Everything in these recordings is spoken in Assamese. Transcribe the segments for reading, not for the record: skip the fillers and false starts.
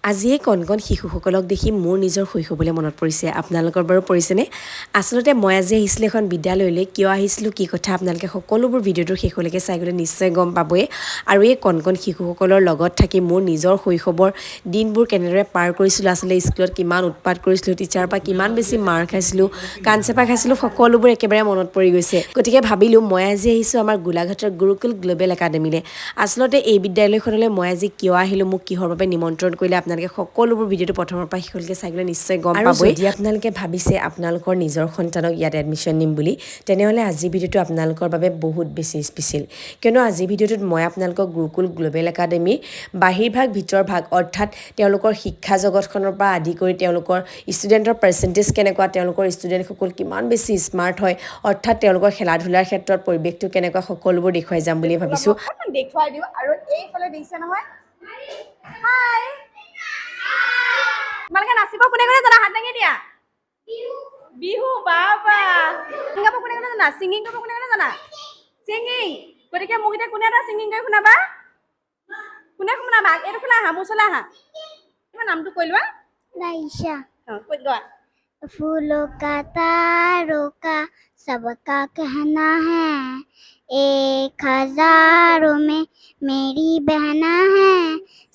আজি এই কণ কণ শিশুসকলক দেখি মোৰ নিজৰ শৈশৱলৈ মনত পৰিছে। আপোনালোকৰ বাৰু পৰিছেনে? আচলতে মই আজি আহিছিলোঁ এখন বিদ্যালয়লৈ। কিয় আহিছিলোঁ, কি কথা, আপোনালোকে সকলোবোৰ ভিডিঅ'টোৰ শেষলৈকে চাই গ'লে নিশ্চয় গম পাবই। আৰু এই কণ কণ শিশুসকলৰ লগত থাকি মোৰ নিজৰ শৈশৱৰ দিনবোৰ কেনেদৰে পাৰ কৰিছিলোঁ, আচলতে স্কুলত কিমান উৎপাত কৰিছিলোঁ, টিচাৰৰ পৰা কিমান বেছি মাৰ খাইছিলোঁ, কাণ চেপা খাইছিলোঁ, সকলোবোৰ একেবাৰে মনত পৰি গৈছে। গতিকে ভাবিলোঁ, মই আজি আহিছোঁ আমাৰ গোলাঘাটৰ গুৰুকুল গ্ল'বেল একাডেমীলৈ। আচলতে এই বিদ্যালয়খনলৈ মই আজি কিয় আহিলোঁ, মোক কিহৰ বাবে নিমন্ত্ৰণ কৰিলে, আপোনালোকে সকলোবোৰ ভিডিঅ'টো প্ৰথমৰ পৰা শেষলৈকে চাই গ'লে নিশ্চয় গম পাবই। যদি আপোনালোকে ভাবিছে আপোনালোকৰ নিজৰ সন্তানক ইয়াত এডমিশ্যন দিম বুলি, তেনেহ'লে আজিৰ ভিডিঅ'টো আপোনালোকৰ বাবে বহুত বেছি স্পেচিয়েল। কিয়নো আজিৰ ভিডিঅ'টোত মই আপোনালোকক গুৰুকুল গ্ল'বেল একাডেমীৰ বাহিৰ ভাগ, ভিতৰ ভাগ, অৰ্থাৎ তেওঁলোকৰ শিক্ষা জগতখনৰ পৰা আদি কৰি তেওঁলোকৰ ষ্টুডেণ্টৰ পাৰ্চেণ্টেজ কেনেকুৱা, তেওঁলোকৰ ষ্টুডেণ্টসকল কিমান বেছি স্মাৰ্ট হয়, অৰ্থাৎ তেওঁলোকৰ খেলা ধূলাৰ ক্ষেত্ৰত পৰিৱেশটো কেনেকুৱা, সকলোবোৰ দেখুৱাই যাম বুলি ভাবিছোঁ। অকণমান দেখুৱাই দিওঁ। আৰু এইফালে দেখিছে নহয়। হাই, তোমালোকে নাচিব কোনে কোনে জানা? হাত দাঙি দিয়া। বিহু বাবা গাব কোনে কোনে জানা? ছিংগিং কৰিব কোনে কোনে জানা? ছিংগিং। গতিকে মোক এতিয়া কোনে এটা ছিংগিং কৰি শুনাবা? কোনে শুনাবা? এইটো খোলা আহা, মোৰ ওচৰলৈ আহা। তোমাৰ নামটো কৈ লোৱা। राइशा। অঁ, কৈ গোৱা। फूलों का, तारों का, सबका कहना है, एक हजारों में मेरी बहना है।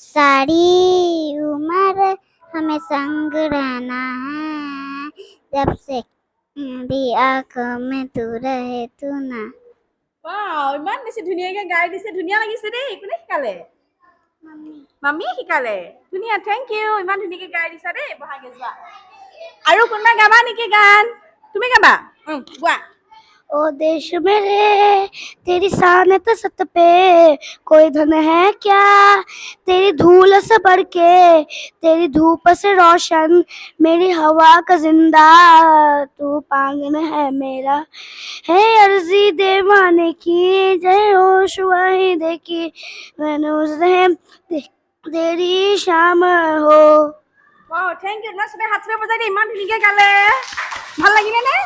सारी उम्र हमें संग रहना है, जब से मेरी आंखों में तू रहे तू ना। ৱাও, ইমান বেছি ধুনীয়াকে গাই দিছে। ধুনীয়া লাগিছে দেই। কোনে শিকালে? मम्मी। মামীয়ে শিকালে। ধুনীয়া, thank U. ইমান ধুনীয়াকে গাই দিছা দেই। বহাগে যোৱা। আৰু কোনোবা গাবা নেকি গান? তুমি গাবা? গোৱা। ओ देश मेरे, तेरी शान तो सत पे कोई धन है क्या? तेरी धूल से बढ़ के, तेरी धूप से रोशन, मेरी हवा का जिंदा तू आंगन है मेरा। है अर्जी दीवाने की, जय होश वही देखी मैंने उस तेरी शाम हो। Wow, thank U. তোমাৰ চবে হাত চবে বজাই দিয়ে। ইমান ধুনীয়াকে গালে, ভাল লাগিলে নে?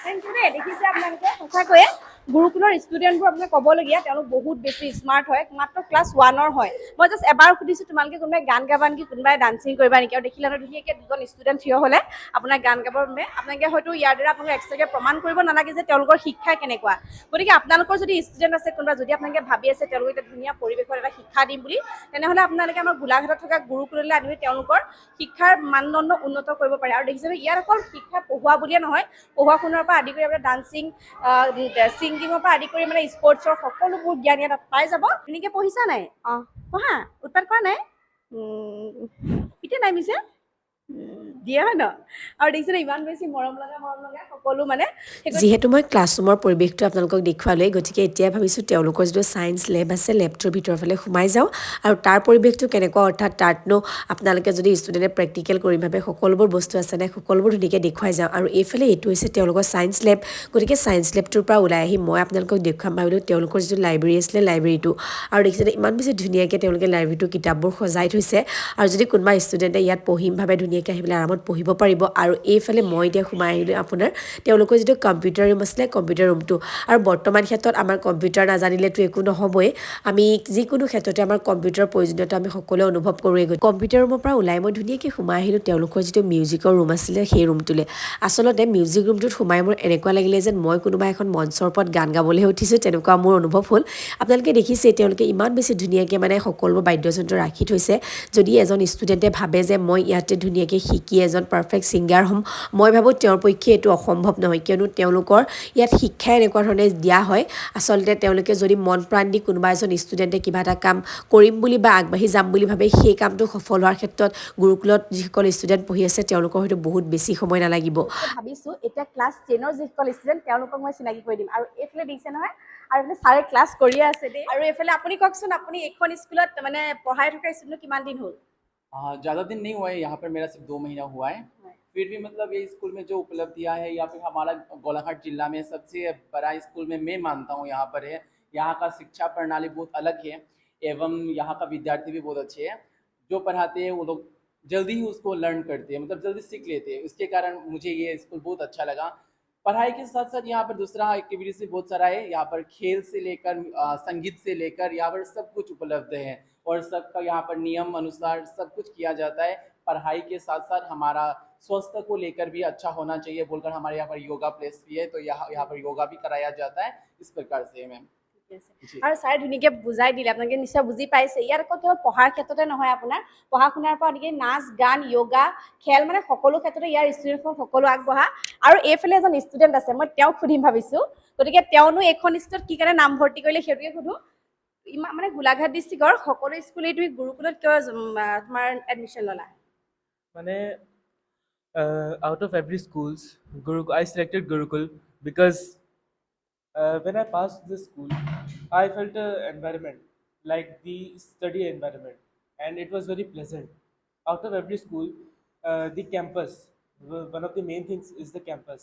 Thank U দেই। দেখিছে আপোনালোকে, সঁচাকৈয়ে গুৰুকুলৰ ষ্টুডেণ্টবোৰ আপোনাক ক'বলগীয়া, তেওঁলোক বহুত বেছি স্মাৰ্ট হয়। মাত্ৰ ক্লাছ ওৱানৰ হয়। মই জাষ্ট এবাৰ সুধিছোঁ, তোমালোকে কোনোবাই গান গাবা নেকি, কোনোবাই ডান্সিং কৰিবা নেকি? আৰু দেখিলে নহয়, ধুনীয়াকৈ দুজন ষ্টুডেণ্ট থিয় হ'লে আপোনাক গান গাবৰ বাবে। আপোনালোকে হয়তো ইয়াৰ দ্বাৰা আপোনালোকে এক্সট্ৰাকৈ প্ৰমাণ কৰিব নালাগে যে তেওঁলোকৰ শিক্ষা কেনেকুৱা। গতিকে আপোনালোকৰ যদি ষ্টুডেণ্ট আছে কোনোবা, যদি আপোনালোকে ভাবি আছে তেওঁলোকক এটা ধুনীয়া পৰিৱেশত এটা শিক্ষা দিম বুলি, তেনেহ'লে আপোনালোকে আমাৰ গোলাঘাটত থকা গুৰুকুললৈ আনি তেওঁলোকৰ শিক্ষাৰ মানদণ্ড উন্নত কৰিব পাৰে। আৰু দেখিছে, ইয়াত অকল শিক্ষা পঢ়োৱা বুলিয়ে নহয়, পঢ়োৱা শুনোৱাৰ পৰা আদি কৰি আপোনাৰ ডান্সিং, ছিংগিঙৰ পৰা আদি কৰি মানে স্পৰ্টছৰ সকলোবোৰ জ্ঞান ইয়াত পাই যাব। ধুনীয়াকৈ পঢ়িছা নাই? অঁ। পঢ়া, উৎপাত কৰা নাই? এতিয়া নাই মিছে দিয়া হয় ন। আৰু দেখিছে, ইমান বেছি মৰম লগা, মৰম লগা সকলো মানে যিহেতু মই ক্লাছৰুমৰ পৰিৱেশটো আপোনালোকক দেখুৱালোৱেই, গতিকে এতিয়া ভাবিছোঁ তেওঁলোকৰ যিটো ছায়েন্স লেব আছে, লেবটোৰ ভিতৰৰ ফালে সোমাই যাওঁ আৰু তাৰ পৰিৱেশটো কেনেকুৱা, অৰ্থাৎ তাতনো আপোনালোকে যদি ষ্টুডেণ্টে প্ৰেক্টিকেল কৰিম ভাবে, সকলোবোৰ বস্তু আছে নাই, সকলোবোৰ ধুনীয়াকৈ দেখুৱাই যাওঁ। আৰু এইফালে এইটো হৈছে তেওঁলোকৰ ছায়েন্স লেব। গতিকে ছায়েন্স লেবটোৰ পৰা ওলাই আহি মই আপোনালোকক দেখুৱাম ভাবিলোঁ তেওঁলোকৰ যিটো লাইব্ৰেৰী আছিলে, লাইব্ৰেৰীটো। আৰু দেখিছে, ইমান বেছি ধুনীয়াকৈ তেওঁলোকে লাইব্ৰেৰীটোৰ কিতাপবোৰ সজাই থৈছে। আৰু যদি কোনোবা ষ্টুডেণ্টে ইয়াত পঢ়িম ভাবে, ধুনীয়াকৈ আহি পেলাই আৰামত পঢ়িব পাৰিব। আৰু এইফালে মই এতিয়া সোমাই আহিলোঁ আপোনাৰ তেওঁলোকৰ যিটো কম্পিউটাৰ ৰুম আছিলে, কম্পিউটাৰ ৰুমটো। আৰু বৰ্তমান ক্ষেত্ৰত আমাৰ কম্পিউটাৰ নাজানিলেতো একো নহ'বই। আমি যিকোনো ক্ষেত্ৰতে আমাৰ কম্পিউটাৰৰ প্ৰয়োজনীয়তা আমি সকলোৱে অনুভৱ কৰোঁৱেই। কম্পিউটাৰ ৰুমৰ পৰা ওলাই মই ধুনীয়াকৈ সোমাই আহিলোঁ তেওঁলোকৰ যিটো মিউজিকৰ ৰুম আছিলে, সেই ৰুমটোলৈ। আচলতে মিউজিক ৰুমটোত সোমাই মোৰ এনেকুৱা লাগিলে যেন মই কোনোবা এখন মঞ্চৰ ওপৰত গান গাবলৈহে উঠিছোঁ, তেনেকুৱা মোৰ অনুভৱ হ'ল। আপোনালোকে দেখিছে, তেওঁলোকে ইমান বেছি ধুনীয়াকৈ মানে সকলোবোৰ বাদ্যযন্ত্ৰ ৰাখি থৈছে। যদি এজন ষ্টুডেণ্টে ভাবে যে মই ইয়াতে ধুনীয়াকৈ শিকি এজন পাৰফেক্ট ছিংগাৰ হ'ম, মই ভাবোঁ তেওঁৰ পক্ষে এইটো অসম্ভৱ নহয়। কিয়নো তেওঁলোকৰ ইয়াত শিক্ষাই এনেকুৱা ধৰণে দিয়া হয়। আচলতে তেওঁলোকে যদি মন প্ৰাণ দি কোনোবা এজন ষ্টুডেণ্টে কিবা এটা কাম কৰিম বুলি বা আগবাঢ়ি যাম বুলি ভাবে, সেই কামটো সফল হোৱাৰ ক্ষেত্ৰত গুৰুকুলত যিসকল ষ্টুডেণ্ট পঢ়ি আছে, তেওঁলোকৰ হয়তো বহুত বেছি সময় নালাগিব। ভাবিছোঁ, এতিয়া ক্লাছ 10ৰ যিসকল ষ্টুডেণ্ট, তেওঁলোকক মই চিনাকি কৰি দিম। আৰু এইফালে দেখিছে নহয়, আৰু এইফালে ছাৰে ক্লাছ কৰিয়ে আছে দেই। আৰু এইফালে আপুনি কওকচোন, আপুনি এইখন স্কুলত মানে পঢ়াই থকা ষ্টুডেণ্ট কিমান দিন হ'ল? हाँ, ज़्यादा दिन नहीं हुआ है यहाँ पर, मेरा सिर्फ 2 महीना हुआ है। फिर भी मतलब ये स्कूल में जो उपलब्धियाँ है या फिर हमारा गोलाघाट जिला में सबसे बड़ा स्कूल में मैं मानता हूँ यहाँ पर है। यहाँ का शिक्षा प्रणाली बहुत अलग है एवं यहाँ का विद्यार्थी भी बहुत अच्छे हैं। जो पढ़ाते हैं, वो लोग जल्दी ही उसको लर्न करते हैं, मतलब जल्दी सीख लेते हैं। उसके कारण मुझे ये स्कूल बहुत अच्छा लगा। पढ़ाई के साथ साथ यहाँ पर दूसरा एक्टिविटीज़ भी बहुत सारा है। यहाँ पर खेल से लेकर संगीत से लेकर यहाँ पर सब कुछ उपलब्ध है। और सबका यहाँ पर नियम अनुसार सब कुछ किया जाता है। पढ़ाई के साथ साथ हमारा स्वास्थ्य को लेकर भी अच्छा होना चाहिए बोलकर हमारे यहाँ पर योगा प्लेस भी है, तो यहाँ यहाँ पर योगा भी कराया जाता है। इस प्रकार से मैम। ঠিকে আছে। जी। আৰু ছাৰে ধুনীয়াকৈ বুজাই দিলে, আপোনালোকে নিশ্চয় বুজি পাইছে। ইয়াত আকৌ কেৱল পঢ়াৰ ক্ষেত্ৰতে নহয়, আপোনাৰ পঢ়া শুনাৰ পৰা আদি নাচ গান য়োগা খেল মানে সকলো ক্ষেত্ৰতে ইয়াৰ ষ্টুডেণ্টসকল সকলো আগবঢ়া। আৰু এইফালে এজন ষ্টুডেণ্ট আছে, মই তেওঁক সুধিম ভাবিছোঁ। গতিকে তেওঁনো এইখন স্কুলত কি কাৰণে নামভৰ্তি কৰিলে সেইটোকে সুধোঁ। ইমান মানে গোলাঘাট ডিষ্ট্ৰিক্টৰ সকলো স্কুলেই তুমি গুৰুকুলত কিয় তোমাৰ এডমিশ্যন ল'লা? মানে out of every schools, Gurukul, I selected Gurukul because when I passed this school, I felt a environment like the study environment, and it was very pleasant. Out of every school, the campus, one of the main things is the campus.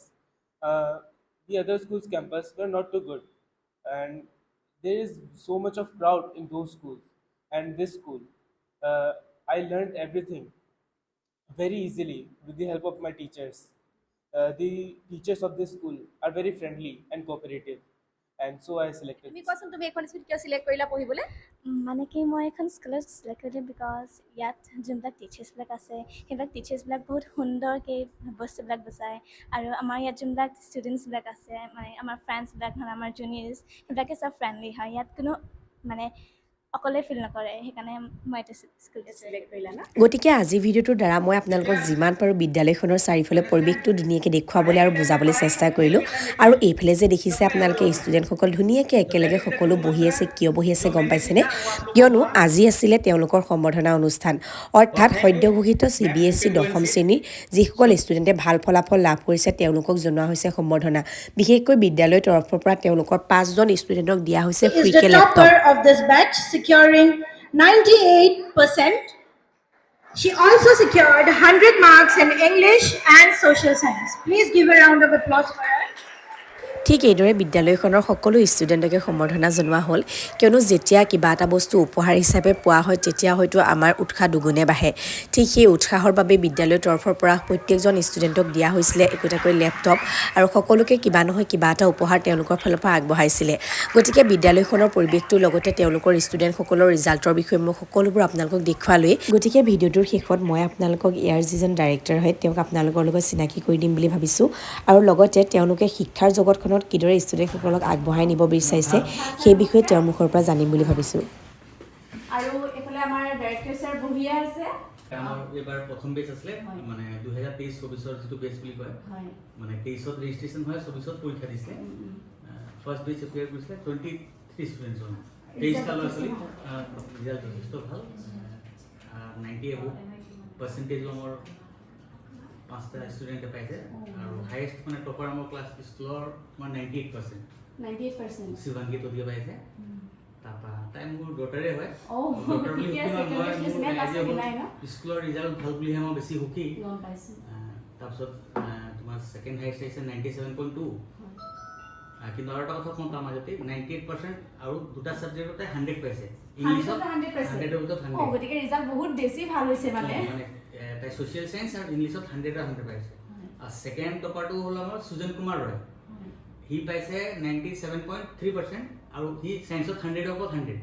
The other schools' campus were not too good, and there is so much of crowd in those schools. And this school, I learned everything very easily with the help of my teachers. The teachers of this school are very friendly and cooperative, and so I selected তুমি this. কোৱাচোন, তুমি এইখন স্কুল কিয় চিলেক্ট কৰিলা পঢ়িবলৈ? মানে কি, মই এখন স্কুলত চিলেক্ট কৰিলোঁ because ইয়াত যোনবিলাক টিচাৰ্ছবিলাক আছে, সেইবিলাক টিচাৰ্ছবিলাক বহুত সুন্দৰকৈ বস্তুবিলাক বুজায়। আৰু আমাৰ ইয়াত যোনবিলাক ষ্টুডেণ্টছবিলাক আছে, মানে আমাৰ ফ্ৰেণ্ডছবিলাক, মানে আমাৰ জুনিয়ৰ্ছ, সেইবিলাকে চব ফ্ৰেণ্ডলি হয়। ইয়াত কোনো মানে অকলে ফিল নকৰে। সেইকাৰণে মই এইটো স্কুলতে চিলেক্ট কৰিলা ন? গতিকে আজিৰ ভিডিঅ'টোৰ দ্বাৰা মই আপোনালোকক যিমান পাৰোঁ বিদ্যালয়খনৰ চাৰিওফালে পৰিৱেশটো ধুনীয়াকৈ দেখুৱাবলৈ আৰু বুজাবলৈ চেষ্টা কৰিলোঁ। আৰু এইফালে যে দেখিছে আপোনালোকে, ষ্টুডেণ্টসকল ধুনীয়াকৈ একেলগে সকলো বহি আছে। কিয় বহি আছে গম পাইছেনে? কিয়নো আজি আছিলে তেওঁলোকৰ সম্বৰ্ধনা অনুষ্ঠান। অৰ্থাৎ সদ্য ঘোষিত চিবিএছই দশম শ্ৰেণীৰ যিসকল ষ্টুডেণ্টে ভাল ফলাফল লাভ কৰিছে, তেওঁলোকক জনোৱা হৈছে সম্বৰ্ধনা। বিশেষকৈ বিদ্যালয়ৰ তৰফৰ পৰা তেওঁলোকৰ পাঁচজন ষ্টুডেণ্টক দিয়া হৈছে is the ফ্ৰীকে laptop. Topper of this batch, securing 98%. She also secured 100 marks in English and social science. Please give a round of applause for her. ঠিক এইদৰে বিদ্যালয়খনৰ সকলো ষ্টুডেণ্টকে সম্বৰ্ধনা জনোৱা হ'ল। কিয়নো যেতিয়া কিবা এটা বস্তু উপহাৰ হিচাপে পোৱা হয়, তেতিয়া হয়তো আমাৰ উৎসাহ দুগুণে বাঢ়ে। ঠিক সেই উৎসাহৰ বাবে বিদ্যালয়ৰ তৰফৰ পৰা প্ৰত্যেকজন ষ্টুডেণ্টক দিয়া হৈছিলে একোটাকৈ লেপটপ আৰু সকলোকে কিবা নহয় কিবা এটা উপহাৰ তেওঁলোকৰ ফালৰ পৰা আগবঢ়াইছিলে। গতিকে বিদ্যালয়খনৰ পৰিৱেশটোৰ লগতে তেওঁলোকৰ ষ্টুডেণ্টসকলৰ ৰিজাল্টৰ বিষয়ে মই সকলোবোৰ আপোনালোকক দেখুৱালোৱেই। গতিকে ভিডিঅ'টোৰ শেষত মই আপোনালোকক ইয়াৰ যিজন ডাইৰেক্টৰ হয়, তেওঁক আপোনালোকৰ লগত চিনাকি কৰি দিম বুলি ভাবিছোঁ আৰু লগতে তেওঁলোকে শিক্ষাৰ জগতখনত কিদৰে ষ্টুডেণ্টসকলক আগবঢ়াই নিব বিচাৰিছে, সেই বিষয়ে তেওঁৰ মুখৰ পৰা জানিম বুলি ভাবিছোঁ। আৰু এইফালে আমাৰ ডাইৰেক্টৰ ছাৰ বহিয়ে আছে। আমাৰ এইবাৰ প্ৰথম বেচ আছিলে, মানে 2023-24ৰ যিটো বেচ বুলি কয়, মানে 23ত ৰেজিষ্ট্ৰেশ্যন হয়, 24ত পৰীক্ষা দিছিলে। ফাৰ্ষ্ট বেচ এপিয়াৰ কৰিছিলে 23 ষ্টুডেণ্টছৰ, 23টা ল'ৰা ছোৱালী। ৰিজাল্ট যথেষ্ট ভাল, 90 এবভ পাৰ্চেণ্টেজো আমাৰ পাঁচটা ষ্টুডেণ্টে পাইছে। আৰু হায়েষ্ট মানে টপাৰ আমাৰ ক্লাছ স্কুলৰ তোমাৰ 98%। 98%। শিৱাংগী তদিয়া পাইছে। তাৰপৰা তাই মোৰ ডটাৰে হয়। ডটাৰ বুলি ঠিকে আছে। সুখী নহয়, মই Congratulations, ma'am আছে মোৰ নাই ন? স্কুলৰ ৰিজাল্ট ভাল বুলিহে মই বেছি সুখী। গম পাইছোঁ। তাৰপিছত তোমাৰ ছেকেণ্ড হায়েষ্ট আহিছে 97.2। কিন্তু আৰু এটা কথা কওঁ, তাৰ মাজতে 98% আৰু দুটা ছাবজেক্টতে 100 পাইছে। ইংলিছত 100 পাইছে। 100ৰ ভিতৰত 100। গতিকে ৰিজাল্ট বহুত বেছি ভাল হৈছে মানে। মানে তাই ছ'চিয়েল চায়েন্স আৰু ইংলিছত 100ৰ 100 পাইছে। আৰু ছেকেণ্ড টপাৰটো হ'ল আমাৰ সুজন কুমাৰ ৰয়। সি পাইছে 97.3% আৰু সি চায়েন্সত 100ৰ ওপৰত 100।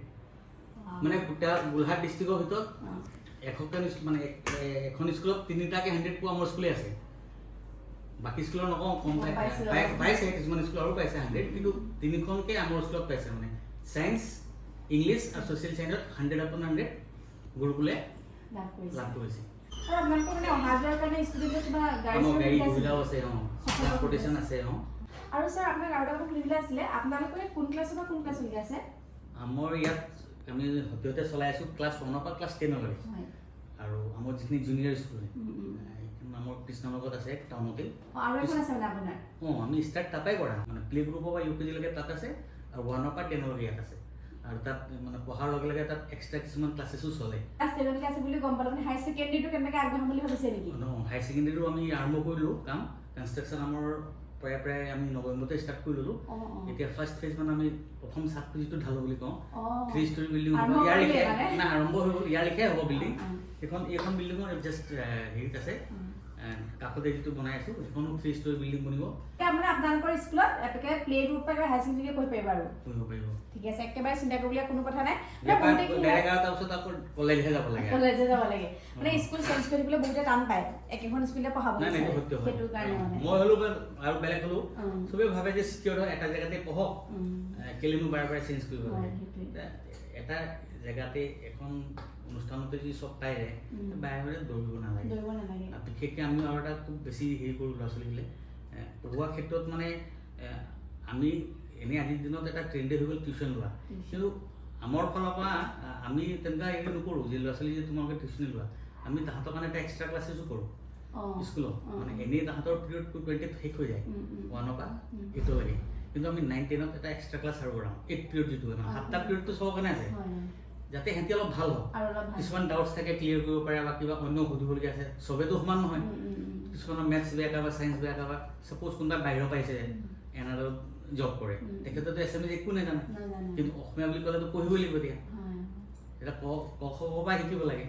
মানে গোটা গোলাঘাট ডিষ্ট্ৰিক্টৰ ভিতৰত এশখন স্কুল, মানে এখন স্কুলত তিনিটাকে 100 পোৱা আমাৰ স্কুলেই আছে। বাকী স্কুলৰ নকওঁ, কম গম পাইছো। পাইছে, কিছুমান স্কুল আৰু পাইছে 100, কিন্তু তিনিখনকে আমাৰ স্কুলত পাইছে। মানে চায়েন্স, ইংলিছ আৰু ছ'চিয়েল চায়েন্সত 100 আপন 100 গুৰুকুলে লাভ কৰিছে। লাভ কৰিছে। আৰু আপোনালোকৰ মানে অহা যোৱাৰ কাৰণে ষ্টুডেণ্টৰ কিবা গাড়ী আমাৰ চাড়ী গাড়ী সুবিধা আছে? সুবিধাও আছে, অঁ, ট্ৰান্সপৰ্টেশ্যন আছে, অঁ। আৰু ছাৰ, আপোনাক আৰু এটা কথা সুধিবলৈ আছিলে, আপোনালোকে কোন ক্লাছৰ পৰা কোন ক্লাছলৈকে আছে? আমাৰ ইয়াত আমি সদ্যহতে চলাই আছোঁ ক্লাছ 1ৰ পৰা ক্লাছ 10লৈকে। আৰু আমাৰ যিখিনি জুনিয়ৰ স্কুল, আমাৰ কৃষ্ণনগৰত আছে টাউনতে। আৰু এখন আছে মানে আপোনাৰ? অঁ, আমি ষ্টাৰ্ট তাৰপৰাই কৰা, মানে প্লে গ্ৰুপৰ পৰা ইউকেজিলৈকে তাত আছে আৰু 1ৰ পৰা 10লৈকে ইয়াত আছে। আৰু তাত মানে পঢ়াৰ লগে লগে তাত এক্সট্ৰা কিছুমান ক্লাছেছো চলে। ক্লাছ 10লৈকে আছে বুলি গম পালোঁ, মানে হায়াৰ ছেকেণ্ডেৰীটো কেনেকৈ আগবঢ়াম বুলি ভাবিছে নেকি? হায়াৰ ছেকেণ্ডেৰীও আমি আৰম্ভ কৰিলোঁ কাম। কনষ্ট্ৰাকশ্যন আমাৰ প্ৰায় প্ৰায় আমি নৱেম্বৰতে ষ্টাৰ্ট কৰি ল'লোঁ। অঁ অঁ এতিয়া ফাৰ্ষ্ট ফেজ, মানে আমি প্ৰথম চাটটো যিটো ঢালো বুলি কওঁ, 3 ষ্টৰী বিল্ডিং হ'ব। আৰম্ভ ইয়াৰ কৰিলে লেখিয়াই মানে? মানে আৰম্ভ হৈ গ'ল, ইয়াৰ লেখিয়াই হ'ব বিল্ডিং। এইখন বিল্ডিঙৰ জাষ্ট হেৰিত আছে। কাষতে যিটো বনাই আছোঁ, সেইখনো থ্ৰী ষ্টৰী বিল্ডিং বনিব। এতিয়া মানে আপোনালোকৰ স্কুলত একেবাৰে প্লে গ্ৰুপ পৰা হায়াৰ ছেকেণ্ডেৰী পঢ়িব পাৰিব আৰু? পঢ়িব পাৰিব। ঠিক আছে, একেবাৰে চিন্তা কৰিবলগীয়া কোনো কথা নাই। মানে বহুতে কি হয়, ডাইৰেক্ট আৰু তাৰপিছত আকৌ কলেজহে যাব লাগে। কলেজে যাব লাগে, মানে স্কুল চেঞ্জ কৰি থাকিবলৈ বহুতে টান পায়, একেখন স্কুলতে পঢ়াব নাই নাই, বিচাৰে। এইটো সত্য হয়। সেইটো কাৰণে মানে মই হ'লেও বা আৰু বেলেগ হ'লেও চবেই ভাবে যে চিকিয়ৰ হয়, এটা জেগাতে পঢ়ক, কেলেনো বাৰে বাৰে চেঞ্জ কৰিব লাগে? সেইটোৱে। এটা জেগাতে এখন অনুষ্ঠানতে যদি চব পাই যায়, বাৰে বাৰে দৌৰিব নালাগে। দৌৰিব নালাগে। আৰু বিশেষকৈ আমি আৰু এটা খুব বেছি হেৰি কৰোঁ, ল'ৰা ছোৱালীবিলাক পঢ়োৱা ক্ষেত্ৰত মানে আমি এনেই আজিৰ দিনত এটা ট্ৰেণ্ডে হৈ গ'ল টিউশ্যন লোৱা, কিন্তু আমাৰ ফালৰ পৰা আমি তেনেকুৱা হেৰি নকৰোঁ যে ল'ৰা ছোৱালী যে তোমালোকে টিউশ্যনে লোৱা। আমি তাহাঁতৰ কাৰণে এটা এক্সট্ৰা ক্লাছেছো কৰোঁ স্কুলত। মানে এনেই তাহাঁতৰ পিৰিয়ড 2:20ত শেষ হৈ যায়, 1ৰ পৰা 8লৈকে, কিন্তু আমি 9 10ত এটা এক্সট্ৰা ক্লাছ আৰু কৰাওঁ, 8 পিৰিয়ড যিটো হয়। মানে 7টা পিৰিয়ডটো চবৰ কাৰণে আছে, যাতে সিহঁতি অলপ ভাল হওক, আৰু অলপ ভাল। কিছুমান ডাউটছ থাকে ক্লিয়াৰ কৰিব পাৰে বা কিবা অন্য সুধিবলগীয়া আছে। চবেতো সমান নহয়। কিছুমানৰ মেথছ বেয়া, কাৰোবাৰ ছায়েন্স বেয়া, কাৰোবাৰ ছাপ'জ কোনোবা বাহিৰৰ পাইছে, এনাদত জব কৰে, তেখেতেতো এছামিজ একো নাজানে, নাজানে। কিন্তু অসমীয়া বুলি ক'লেতো পঢ়িবই লাগিব। এতিয়া এতিয়া ক ক খ গ পৰা শিকিব লাগে।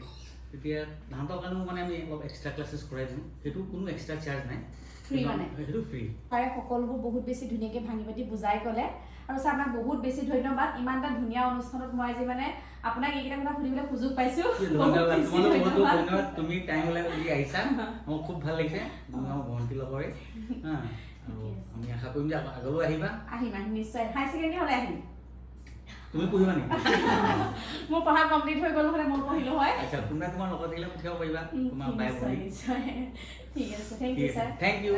তেতিয়া তাহাঁতৰ কাৰণেও মানে আমি অলপ এক্সট্ৰা ক্লাছেছ কৰাই দিওঁ। সেইটো কোনো এক্সট্ৰা চাৰ্জ নাই। Free মানে? সেইটো ফ্ৰী। ছাৰে সকলোবোৰ বহুত বেছি ধুনীয়াকৈ ভাঙি পাতি বুজাই ক'লে। আৰু ছাৰ, আপোনাক বহুত বেছি ধন্যবাদ। ইমান এটা ধুনীয়া অনুষ্ঠানত মই আজি মানে আপোনাক এইকেইটা কথা সুধিবলৈ সুযোগ পাইছোঁ। বহুত ধন্যবাদ। বেছি তোমালোক বহুত বহুত ধন্যবাদ। ধন্যবাদ। তুমি টাইম ওলাই উলি আহিছা, মোৰ খুব ভাল লাগিছে। তুমি আমাৰ ভণ্টিৰ লগৰে হা, আৰু আমি আশা কৰিম যে আগলৈও আহিবা। আহিম আহিম, নিশ্চয়। হাই ছেকেণ্ডেৰী হ'লে আহিম। তুমি পঢ়িবা নেকি? মোৰ পঢ়া কমপ্লিট হৈ গ'ল হ'লে মই পঢ়িলোঁ হয়। আচ্ছা, কোনোবাই তোমাৰ লগত থাকিলে পঠিয়াব পাৰিবা, তোমাৰ ঠিক বাই আছে, ভনী। নিশ্চয়। ঠিক আছে, thank U sir. Thank U.